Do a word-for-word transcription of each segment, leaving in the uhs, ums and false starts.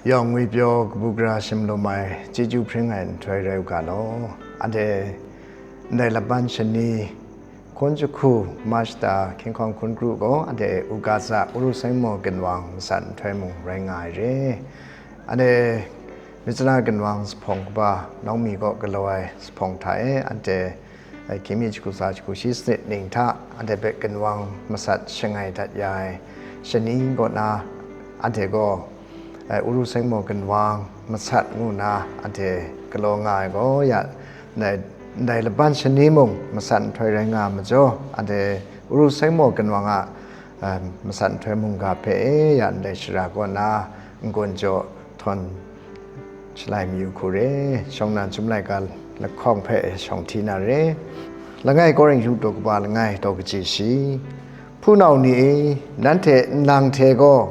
Yawng ngwipyaw kabu gara shim lum ai chyeju hpring ai nhtoi rai u ga law. Anhte ndai laban shani hkun jahku March ta hkying hkawng hkun kru gaw, anhte Ugaza Uru Sengmo ginwang masat nhtoi mung rai nga ai re. Anhte Mitsara ginwang zuphpawng kaba nawng mi kaw galaw ai zuphpawng hta e, anhte, eh, hkying mi jahku tsa jahku shi sanit ning hta anhte hpe ginwang masat shangai dat ya ai shani kaw na, anhte gaw, eh, Uru Sengmo ginwang masat ngu na anhte galaw nga ai gaw ya, ndai, ndai laban shani mung masat nhtoi rai nga ai majaw, anhte Uru Sengmo ginwang a, eh, masat nhtoi mungga hpe e ya ndai shara kaw na n-gun jaw htawn shalai mayu hku re. Shawng nnan chyum laika lahkawng hpe shawng hti na re. Langai Korinhtu daw kaba langai daw kaji shi. Hpunau ni e, nanhte nlang hte gaw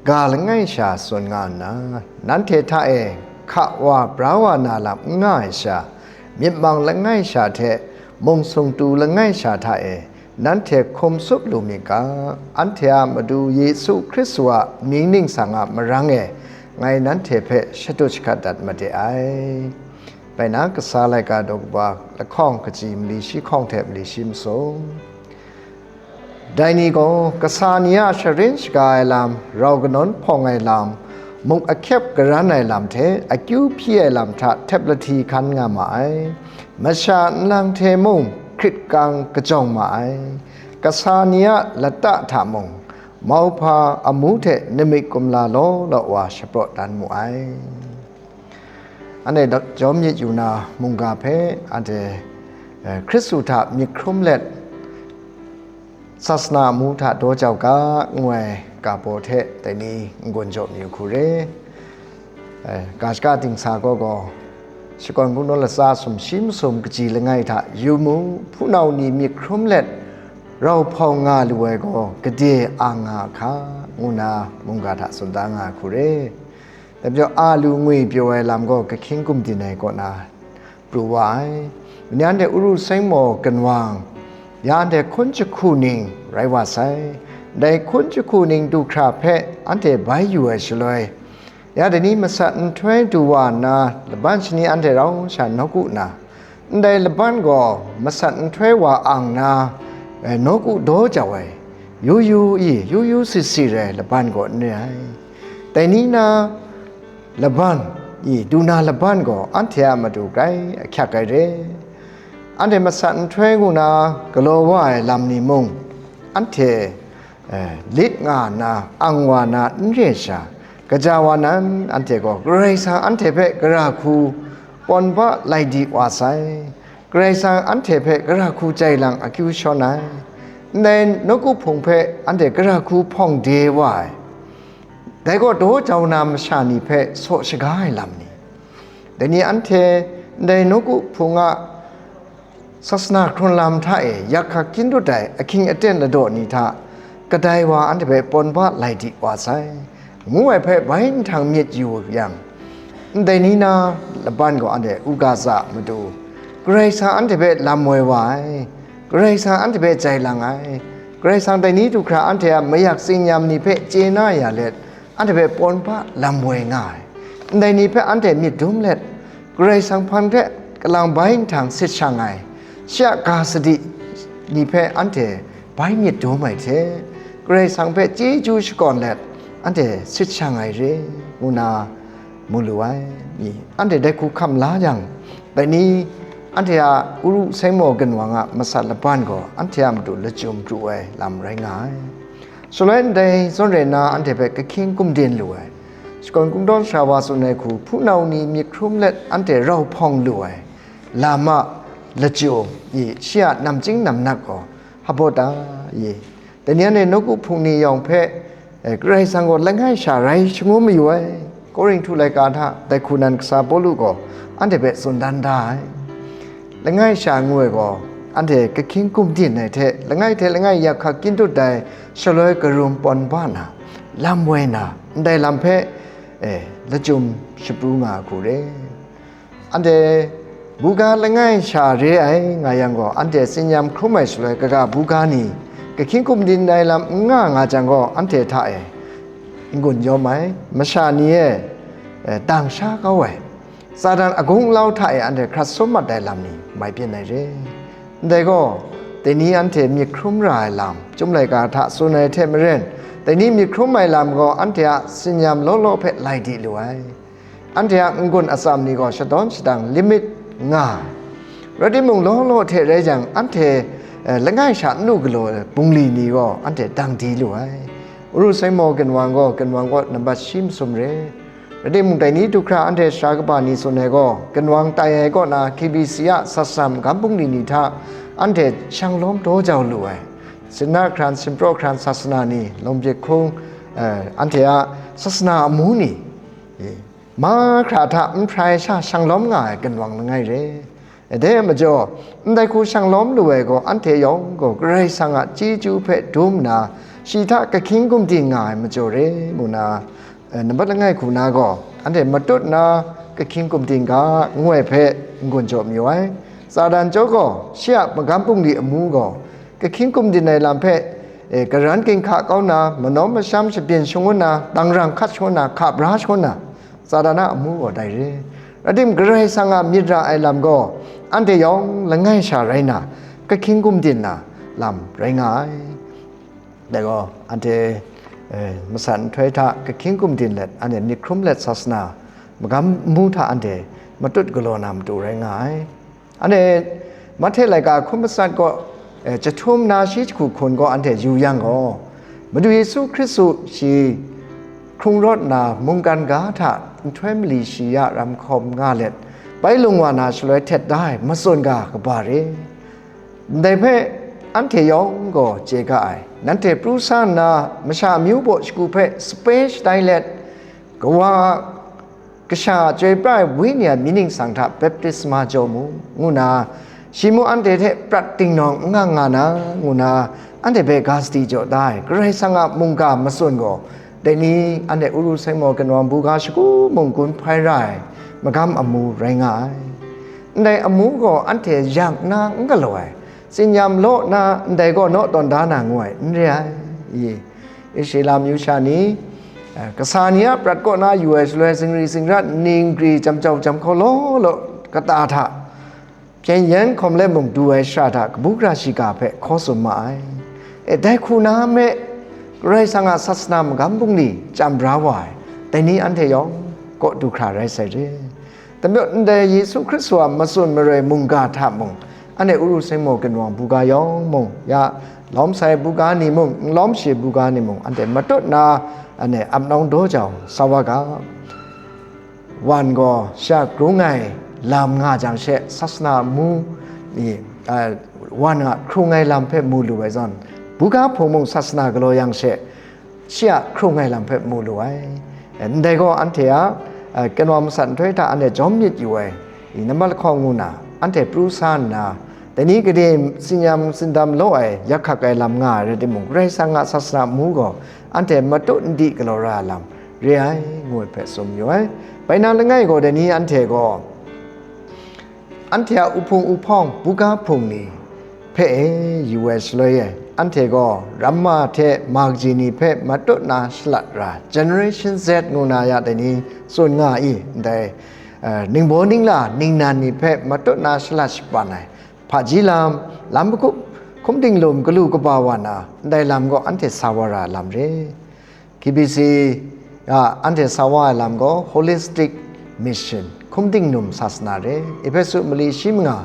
ga langai sha tsun nga nna, nanhte hta e hka wa bra wa na lam n nga ai sha, myit mang langai sha hte mung sung tu langai sha hta e, nanhte hkum tsup lu myit ga, anhte a Madu Yesu Hkristu a mying ningsang a marang e ngai nanhte hpe shadut shahkat dat made ai. Bai na, kasa laika daw kaba lahkawng kaji mali shi hkawng hte mali shi masum. Dai ni gaw kasa ni a sharin shaga ai lam, rau kanawn hpawng ai lam, muk ahkyep karan ai lam hte akyu hpyi ai lam hta htep lahti hkan nga ma ai. Masha nlang hte mung hkrit kang kajawng ma ai. Kasa ni a lata hta mung mauhpa amu hte namik kumla law law wa shapraw dan mu ai. Anhte jawm myit yu na mungga hpe anhte, eh, Hkristu hta myit hkrum let, sasana amu hta daw jau ga, ngu ai ga baw hte dai ni n-gun jaw mayu hku re. Eh, ga shaka dingsa gaw gaw, shakawn kungdawn latsa sumshi masum kaji langai hta yu mu, hpunau ni myit hkrum let rau hpawng nga lu ai gaw gade ang nga a hka, ngu na mungga hta tsun da nga ai hku re. Dai majaw, a lu ngwi pyaw ai lam gaw kahkying gumdin ai kaw na pru wa ai. Mani anhte Uru Sengmo ginwang, ya anhte hkun jahku ning rai wa sai. Dai hkun jahku ning du hkra hpe anhte bai yu ai shaloi, ya dai ni masat nhtoi du wa nna, laban shani anhte rau sha nawku na, ndai laban gaw masat nhtoi wa ang na, eh, nawku daw jau ai, yu yu i, yu yu si si rai laban gaw n re ai. Dai ni na laban i, du na laban gaw anhte a matu grai ahkyak ai re. Anhte masat nhtoi ngu na galaw wa ai lam ni mung, anhte, eh, lit nga na, ang wa na n re sha, kaja wa nan anhte gaw Karai Kasang anhte hpe gara hku pawn ba lai di wa sai. Karai Kasang anhte hpe gara hku jai lang akyu shawn ai. Ndai nawku hpung hpe anhte gara hku hpawng de wa ai. Dai gaw daw jau na masha ni hpe saw shaga ai lam ni, dai ni anhte ndai nawku hpung a sasana hkrun lam hta e yak hkak kyin dut ai ahkying aten ladaw ni hta kadai wa anhte hpe pawn ba lai di wa sai, ngu ai hpe bai nhtang myit yu yang, ndai ni na laban gaw anhte u ga tsa matu, Karai Kasang anhte hpe lam woi wa ai, Karai Kasang anhte hpe jai lang ai, Karai Kasang dai ni du hkra anhte a mayak tsinyam ni hpe chye na ya let, anhte hpe pawn ba lam woi nga ai. Ndai ni hpe anhte myit dum let, Karai Kasang hpang hte kalang bai nhtang sit shang ai, shi a ga sadi ni hpe anhte bai myit dum ai hte, Karai Kasang hpe chyeju shakawn let, anhte sit shang ai re, ngu na mu lu ai. I, anhte dai hku hkam la yang, dai ni anhte a Uru Sengmo ginwang a masat laban gaw anhte a matu lachyum pru ai lam rai nga ai. Shaloi ndai zawn rai nna anhte hpe kahkying gumdin lu ai, shakawn kungdawn sara wa tsun ai hku hpunau ni myit hkrum let anhte rau hpawng lu ai lam a lachyum i, shi a namchying namnak gaw hpa baw ta i, dai ni anhte nawku hpung ni yawng hpe, eh, Karai Kasang gaw langai sha rai shangun mayu ai. Korinhtu laika hta dai hku nan kasa Pawlu gaw anhte hpe tsun dan da ai. Langai sha ngu ai gaw, anhte kahkying gumdin ai hte langai hte langai yak hkak kyin dut ai shaloi karum pawn ba na, lam woi na, ndai lam hpe, eh, lachyum shapru nga ai hku re. Anhte buga langai sha re ai nga yang gaw, anhte tsinyam hkrum ai shaloi kaga buga ni kahkying gumdin ai lam n nga nga jang gaw, anhte hta e n-gun yawm ai. Masha ni e, eh, dang sha kau ai, Satan agung alau hta e anhte hkrat sum mat ai lam ni mai byin ai re. Ndai gaw, dai ni anhte myit hkrum ra ai lam, Chyum laika hta tsun ai hte maren, dai ni myit hkrum ai lam gaw anhte a tsin-yam law law hpe lai di lu ai. Anhte a n-gun atsam ni gaw shadawn shadang limit nga ai. Rai timung, law law hte rai jang, anhte, eh, langai sha n lu galaw ai bungli ni gaw anhte dang di lu ai. Uru Saimo ginwang gaw ginwang kaw nambat shi masum re. Rai timung, dai ni du hkra anhte sara kaba ni tsun ai gaw, ginwang tai ai kaw na K B C a sasana magam bungli ni hta anhte shang lawm daw jau lu ai. Sinna hkran, sinpraw hkran sasana ni, lawm byit hkung, eh, anhte a sasana amu ni, eh, mahkra hta n hprai sha shang lawm nga ai ginwang langai re. Dai majaw, ndai hku shang lawm lu ai gaw, anhte yawng gaw Karai Kasang a chyeju hpe dum nna, shi hta kahkying gumdin nga ai majaw re, ngu na, eh, nambat langai hku na gaw, anhte matut nna kahkying gumdin ga, ngu ai hpe n-gun jaw mayu ai. Satan chyawm gaw, shi a magam bungli amu gaw, kahkying gumdin ai lam hpe, eh, karan ginhka kau nna, manawm masham shabyin shangun nna, tangrang hkat shangun nna, hka bra shangun nna, Satan a amu gaw dai re. Rai tim, Karai Kasang a myit ra ai lam gaw, anhte yawng langai sha rai nna, kahkying gumdin na lam rai nga ai. Dai gaw, anhte, eh, masat nhtoi hta kahkying gumdin let, anhte myit hkrum let sasana magam amu hta anhte matut galaw na matu rai nga ai. Anhte Mahte laika hkum matsat gaw, eh, jahtum na shi jahku hkun gaw anhte yu yang gaw, Madu Yesu Hkristu shi hkrung rawt nna mungkan ga hta nhtoi mali shi ya ram hkawm nga let, bai lung wa na shaloi htet da ai matsun ga kaba re. Ndai hpe anhte yawng gaw chye ga ai. Nanhte pru sa nna, masha amyu baw shagu hpe sape shatai let, Kawa a Kasha a chyoi pra ai Wenyi a mying ningsang hta baptisma jaw mu, ngu na, shi mung anhte hte prat tingnawng n nga nga na, ngu na, anhte hpe ga sadi jaw da ai Karai Kasang a mungga matsun gaw, dai ni anhte Uru Saimo ginwang buga shagu mung gun hpai ra ai magam amu rai nga ai. Ndai amu gaw anhte yak na n galaw ai, tsin-yam law na ndai gaw naw tawn da na ngu ai n re ai. I, Israela amyu sha ni, eh, kasa ni a prat kaw na yu ai shaloi zingri zingrat, ningri, jam jau jam hkaw law law kata hta, hpyen yen hkawm let mung du ai shara hta kabu gara shiga hpe hkaw tsun ma ai. E, dai hku na me, Karai Kasang a sasana magam bungli chyam bra wa ai, dai ni anhte yawng kaw du hkra rai sai re. Dai majaw, ndai Yesu Hkristu a matsun maroi mungga hta mung, anhte Uru Saimo ginwang buga yawng mung, ya lawm sai buga ni mung, n lawm shi buga ni mung, anhte matut na, anhte ap nawng daw jau sa wa ga. Wan gaw sha hkrung ai lam nga jang she, sasana mu ni, a, wan a hkrung ai lam hpe mu lu ai zawn, buga hpung mung sasana galaw yang she, shi a hkrung ai lam hpe mu lu ai. Ndai gaw, anhte a, a, ginwang masat nhtoi hta anhte jawm myit yu ai, i nambat lahkawng ngu na, anhte pru sa nna, dai ni gade tsin-yam tsindam law ai, yak hkak ai lam nga ai rai timung, Karai Kasang a sasana mu gaw, anhte matut n di galaw ra ai lam re ai, ngu ai hpe tsun yu ai. Bai na langai gaw, dai ni anhte gaw, anhte a uhpung uhpawng buga hpung ni hpe e yu ai shaloi e, anhte gaw ramma hte ma kaji ni hpe matut na shalat ra, Generation Z ngu na ya dai ni tsun nga i, ndai, eh, ningbaw ningla ningnan ni hpe matut na shalat shapan ai, hpaji lam, lam magup, hkum dinglum, galu kaba wa na, ndai lam gaw anhte sa wa ra lam re. K B C a anhte sa wa ai lam gaw Holistic Mission, hkum dingnum sasana re. Ehpesu mali shi manga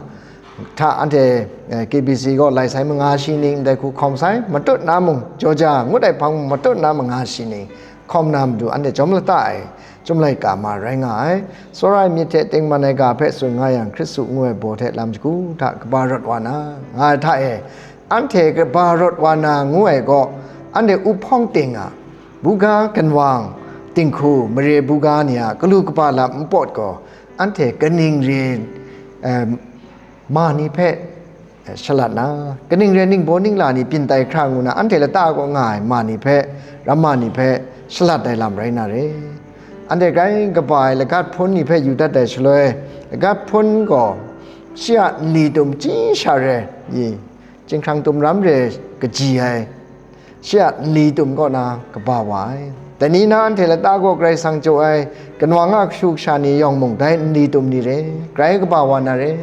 hta anhte, eh, K B C gaw lai sai manga shi ning, ndai hku hkawm sai, matut na mung, Georgia ngut ai hpang mung matut na manga shi ning, hkawm na matu anhte jawm lata ai, Chyum laika ma rai nga ai. Tsawra ai myit hte tengman ai ga hpe tsun nga yang, Hkristu ngu ai baw hte lam shagu hta kaba rawt wa na, nga ai hta e, anhte kaba rawt wa na ngu ai gaw, anhte uhpawng ting a, buga ginwang, dinghku, mare buga ni a galu kaba lam npawt gaw, anhte kaning re, eh, ma ni hpe, eh, shalat na, kaning re ningbaw ningla ni byin tai hkra ngu na, anhte lata kaw nga ai ma ni hpe, ramma ni hpe shalat ai lam rai na re. Anhte grai kaba ai lagat hpun ni hpe yu dat ai shaloi, lagat hpun gaw shi a nli tum chyi sha re, i, chyinghkrang tum ram re kaji ai, shi a nli tum kaw na kaba wa ai. Dai ni na anhte lata gaw Karai Kasang jaw ai kanwang a kashu kasha ni yawng mung dai nli tum ni re, grai kaba wa na re.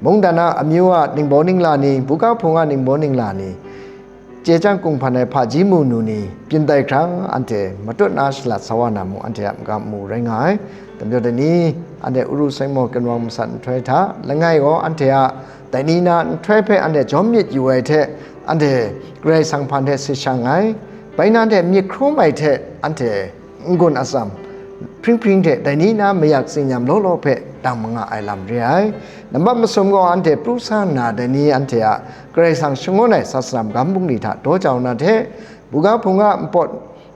Mungdan a amyu a ningbaw ningla ni, buga hpung a ningbaw ningla ni, chye chyang kung hpan ai hpaji mu nu ni, byin tai hkra anhte matut na shalat sa wa na mung, anhte a magam mu rai nga ai. Dai majaw dai ni, anhte Uru Saimo ginwang masat nhtoi hta langai gaw, anhte a dai ni na nhtoi hpe anhte jawm myit yu ai hte, anhte Karai Kasang hpan hte sit shang ai, bai na hte myit hkrum ai hte, anhte n-gun atsam hpring hpring hte dai ni na mayak tsinyam law law hpe dang manga ai lam re ai. Nambat masum gaw anhte pru sa nna, dai ni anhte a Karai Kasang shangun ai sat saram gam bungli hta daw jau na hte, buga hpung a npawt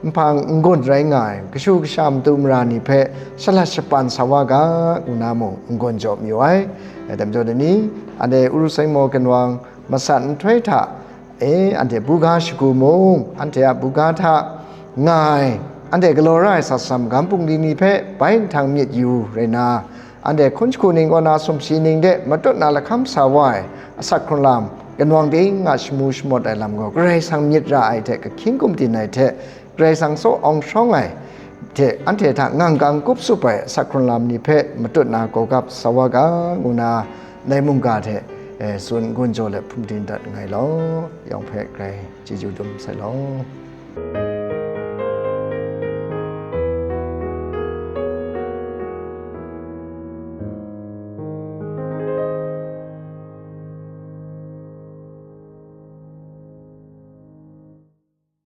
nhpang n-gun rai nga ai kashu kasha matu mara ni hpe shalat shapan sa wa ga, ngu na mung n-gun jaw mayu ai. Dai majaw dai ni, anhte Uru Saimo ginwang masat nhtoi hta e, anhte buga shagu mung, anhte a buga hta nga ai, anhte galaw ra ai sat saram gam bungli ni hpe bai nhtang myit yu rai na, anhte hkun jahku ning kaw na sumshi ning de matut na lahkam sa wa ai asak hkrun lam, ginwang ting a shamu shamawt ai lam gaw Karai Kasang myit ra ai hte kahkying gumdin ai hte, Karai Kasang tsaw awng shawng ai hte anhte hta ngang kang kup sup ai asak hkrun lam ni hpe matut na gawgap sa wa ga, ngu na, ndai mungga hte, eh, tsun n-gun jaw let hpung din dat nngai law, yawng hpe grai chyeju dum sai law.